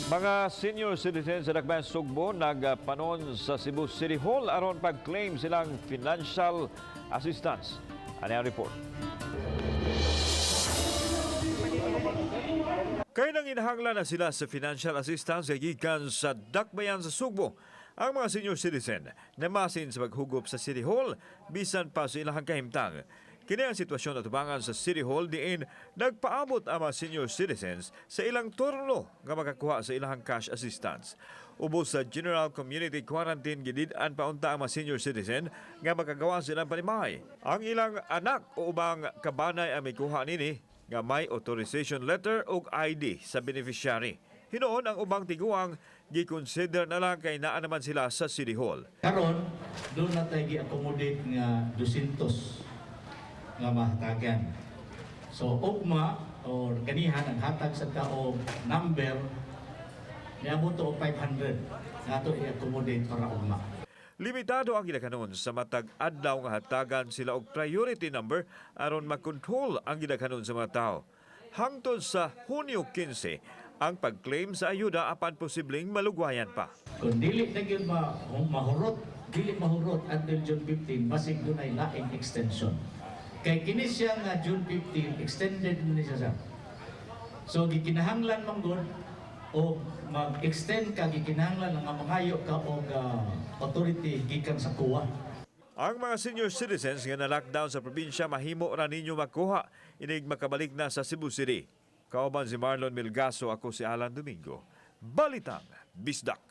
Mga senior citizens sa Dakbayan Sugbo nagpanon sa Cebu City Hall aron pag-claim silang financial assistance. Ano ang report? Kay nanginahanglan na sila sa financial assistance gikan sa Dakbayan sa Sugbo. Ang mga senior citizen namasin sa paghugup sa City Hall bisan pa sa ilang kahimtang. Kini ang sitwasyon atubangan sa City Hall diin nagpaabot ang mga senior citizens sa ilang turno nga makakuha sa ilang cash assistance. Ubos sa General Community Quarantine, gidid-an pa unta ang mga senior citizen nga makagawa silang panimalay. Ang ilang anak o ubang kabanay ang mikuha nini nga may authorization letter ug ID sa beneficiary. Hinuon ang ubang tiguang gi-consider na lang kay naa naman sila sa City Hall. Karon, duna tay gi-accommodate nga 200 nga mahatagan. So ugma or ganihan ang hatag sa ka og number, niabot og 500 nga ato i-accommodate para ugma. Limitado ang gidaghanon sa matag adlaw nga hatagan sila og priority number aron makontrol ang gidaghanon sa mga tao. Hangtod sa Hunyo 15 ang pag-claim sa ayuda, apan posibleng malugwayan pa. Kung dili na gyud mahurot, dili mahurot until June 15, basig dunay laing extension. Kay kini siya nga June 15, extended man ni siya sa. So gikinahanglan man gud o mag-extend ka, gikinahanglan nga mangayo ka og authority gikan sa COA. Ang mga senior citizens nga na-lockdown sa probinsya, mahimo ra ninyo makuha inig makabalik na sa Cebu City. Kauban si Marlon Milgaso, ako si Alan Domingo. Balitang Bisdak.